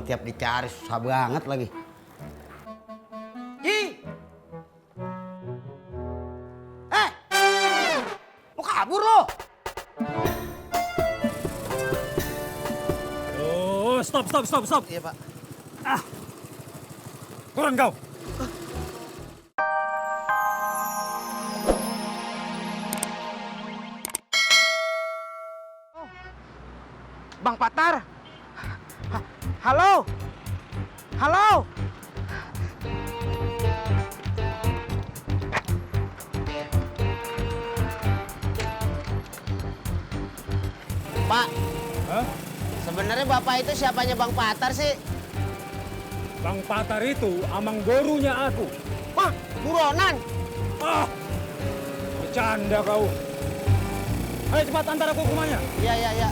orang tiap dicari susah banget lagi. Ji! Mau kabur lo? Oh, stop. Iya, Pak. Turun kau. Bang Patar. Halo. Halo. Pak. Hah? Sebenarnya Bapak itu siapanya Bang Patar sih? Bang Patar itu amang gorunya aku. Wah, buronan. Ah, bercanda kau. Ayo cepat antar aku ke rumahnya. Iya.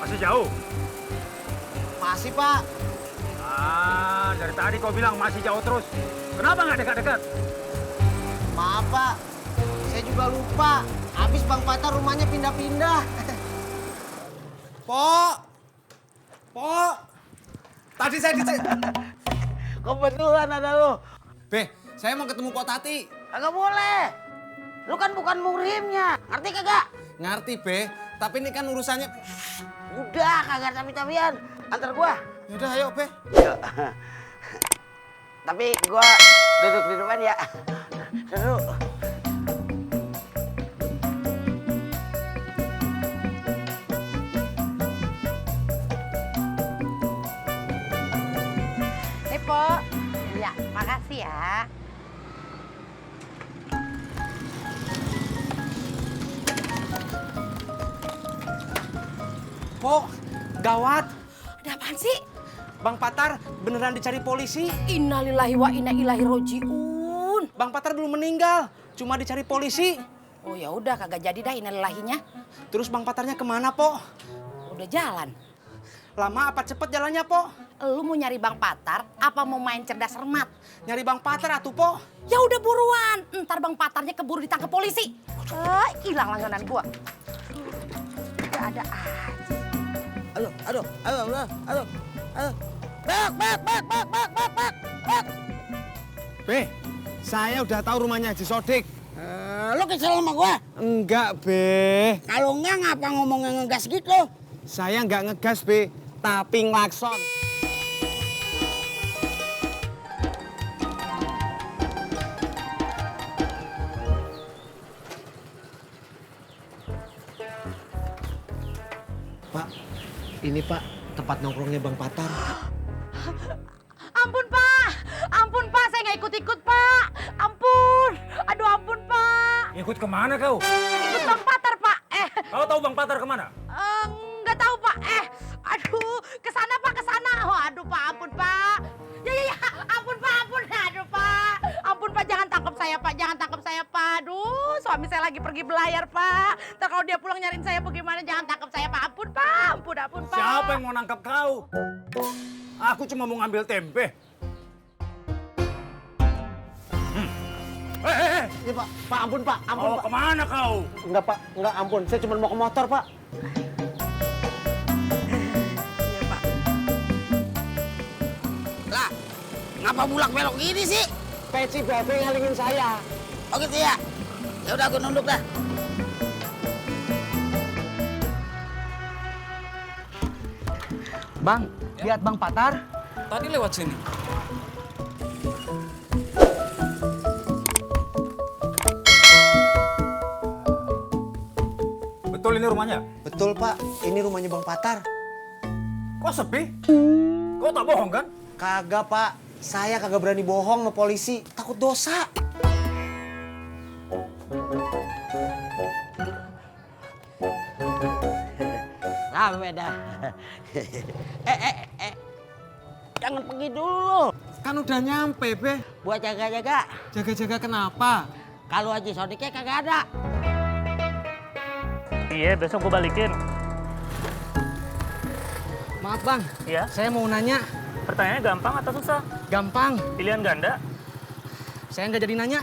Masih jauh? Masih, Pak. Ah, dari tadi kau bilang masih jauh terus. Kenapa nggak dekat-dekat? Maaf, Pak. Saya juga lupa. Habis Bang Patar rumahnya pindah-pindah. Pok! Tadi saya dicek. Kebetulan ada lo. Be, saya mau ketemu Pok Tati. Kagak boleh. Lu kan bukan muhrimnya. Ngerti kagak? Ngerti, Be. Tapi ini kan urusannya... Udah, kagak tapi-tapian. Antar gua. Yaudah, ayo, Be. Yuk. Tapi gua duduk di depan ya. Duduk. Nih, Po. Ya, makasih ya. Pok, gawat. Ada apaan sih? Bang Patar beneran dicari polisi. Innalillahi wa inna ilaihi rojiun. Bang Patar belum meninggal, cuma dicari polisi. Oh ya udah kagak jadi dah innalillahinya. Terus Bang Patarnya kemana, Pok? Udah jalan. Lama apa cepet jalannya, Pok? Lu mau nyari Bang Patar apa mau main cerdas cermat? Nyari Bang Patar atuh, Pok. Ya udah buruan. Ntar Bang Patarnya keburu ditangkap polisi. Hilang langganan gua. Gak ada aja. Aduh. Bak. Be, saya udah tahu rumahnya Haji Sodik. Lu kesel sama gua? Enggak, Be. Kalau enggak ngapa ngomongnya ngegas gitu? Saya nggak ngegas, Be, tapi ngelakson. Pak, ini Pak, tempat nongkrongnya Bang Patar. Ampun Pak, saya nggak ikut-ikut Pak. Ampun, aduh ampun Pak. Ikut kemana kau? Ikut Bang Patar Pak. Kau tahu Bang Patar kemana? Nggak tahu Pak. Aduh, kesana Pak, kesana. Oh, aduh Pak, ampun Pak. Ya, ampun Pak, ampun. Aduh Pak, ampun Pak, jangan tangkap saya Pak, jangan tangkap saya Pak. Aduh, suami saya lagi pergi belayar Pak. Ntar kalau dia pulang nyariin saya bagaimana, jangan tangkap saya Pak. Ampun Pak, ampun Pak. Siapa yang mau nangkap kau? Aku cuma mau ngambil tempe. Iya, Pak, ampun Pak. Mau kemana kau? Enggak, Pak, enggak ampun. Saya cuma mau ke motor, Pak. Iya Pak. Lah, ngapa bulak belok gini sih? Peci babe ngalingin saya. Oh gitu ya? Ya udah, gue nunduk dah. Bang, lihat Bang Patar. Tadi lewat sini. Betul ini rumahnya? Betul, Pak. Ini rumahnya Bang Patar. Kok sepi? Kau tak bohong kan? Kagak, Pak. Saya kagak berani bohong sama polisi. Takut dosa. Nah, beda. Jangan pergi dulu. Kan udah nyampe, Be. Buat jaga-jaga. Jaga-jaga kenapa? Kalau Haji Sodiknya kagak ada. Iya, besok gue balikin. Maaf bang, Iya. saya mau nanya. Pertanyaannya gampang atau susah? Gampang, Pilihan ganda? saya nggak jadi nanya.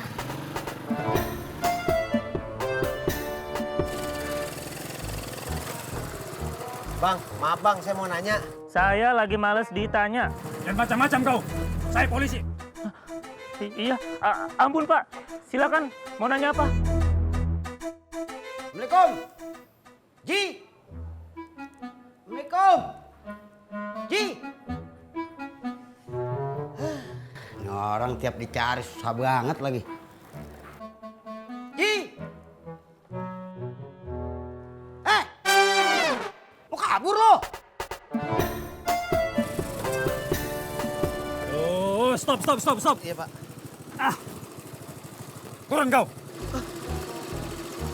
Bang, maaf bang, saya mau nanya. Saya lagi males ditanya. Dan macam-macam kau. Saya polisi. Iya, ampun Pak. Silakan, mau nanya apa? Assalamualaikum. Ji. Assalamualaikum. Ji. Ini orang tiap dicari susah banget lagi. Ji. Mau kabur lo? Oh, stop. Iya pak. Turun kau.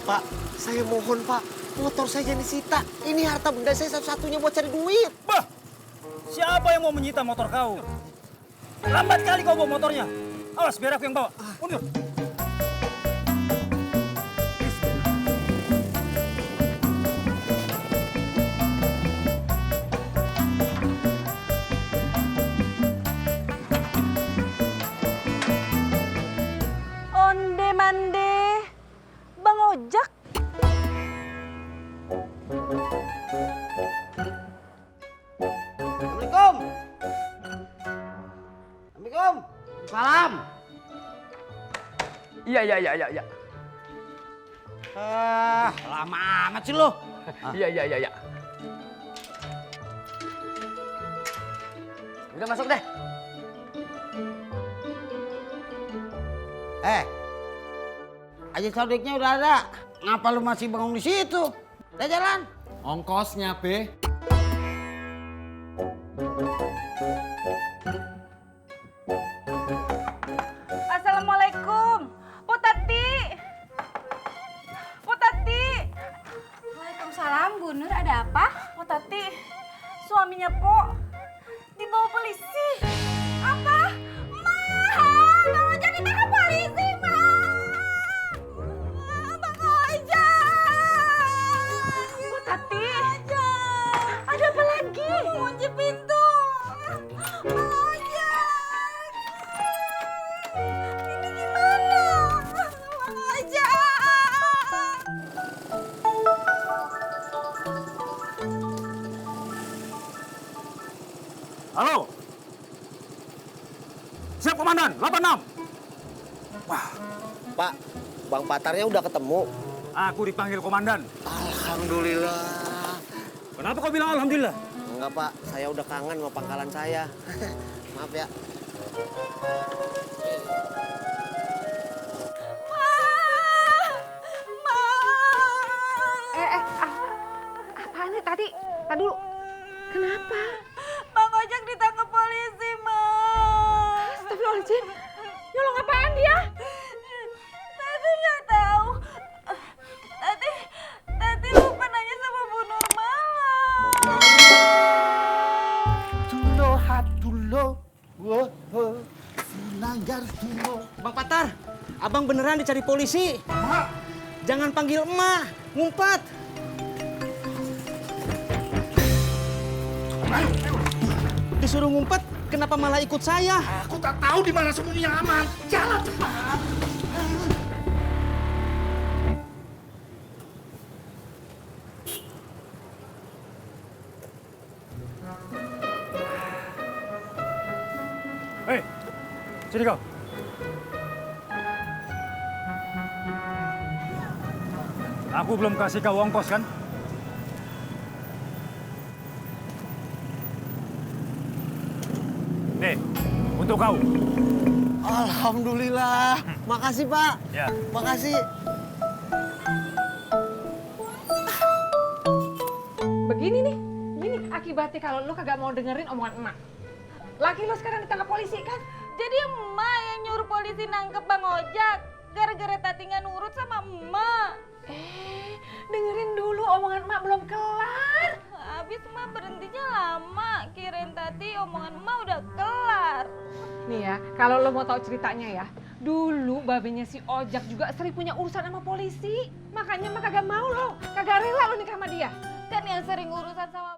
Pak, saya mohon pak, motor saya jangan disita. Ini harta benda saya satu-satunya buat cari duit. Bah, siapa yang mau menyita motor kau? Lambat kali kau bawa motornya. Awas, biar aku yang bawa. Mundur. Onde mande, Bang Ojak. Assalamualaikum. Assalamualaikum. Salam. Iya. Lama amat sih lo. Iya. Udah masuk deh. Aja sodiknya udah ada. Ngapa lu masih bengong di situ? Udah jalan. Ongkosnya, Be. Assalamualaikum, Potati. Potati. Waalaikumsalam, Bu Nur, ada apa? Potati, suaminya Po dibawa polisi. Apa? Bang Ojak ditangkap polisi, Ma. Bang Ojak. Potati, ada apa lagi? Kunci pintu. Bang Ojak. Ini gimana? Bang Ojak. Halo. Siap komandan, 86. Pak, Bang Patarnya udah ketemu. Aku dipanggil komandan. Alhamdulillah. Kenapa kau bilang alhamdulillah? Enggak pak, saya udah kangen sama pangkalan saya. Maaf ya. Apaan nih tadi? Tadi dulu. Kenapa? Bang Ojak ditangkap polisi, Ma. Astagfirullahaladzim. Nyolong apaan dia? Tati nggak tahu. Tati lupa nanya sama Bu Nurmala. Bang Patar, abang beneran dicari polisi. Jangan panggil emak, ngumpat. Disuruh ngumpet, kenapa malah ikut saya? Aku tak tahu di mana sembunyi yang aman. Jalan cepat. Hei, sini kau. Aku belum kasih kau ongkos kan? Nih, untuk kau. Alhamdulillah. Makasih pak. Ya. Makasih. Begini nih. Gini akibatnya kalau lu kagak mau dengerin omongan emak. Laki lu sekarang ditangkap polisi kan? Jadi emak yang nyuruh polisi nangkep Bang Ojak. Gara-gara Tati nggak nurut sama emak. Dengerin dulu omongan emak belum kelar. Habis emak berhentinya lama. Kirain Tati omongan emak udah kelar. Nih ya, kalau lo mau tahu ceritanya ya, Dulu babenya si Ojak juga sering punya urusan sama polisi. Makanya mah kagak mau lo, kagak rela lo nikah sama dia. Kan yang sering urusan sama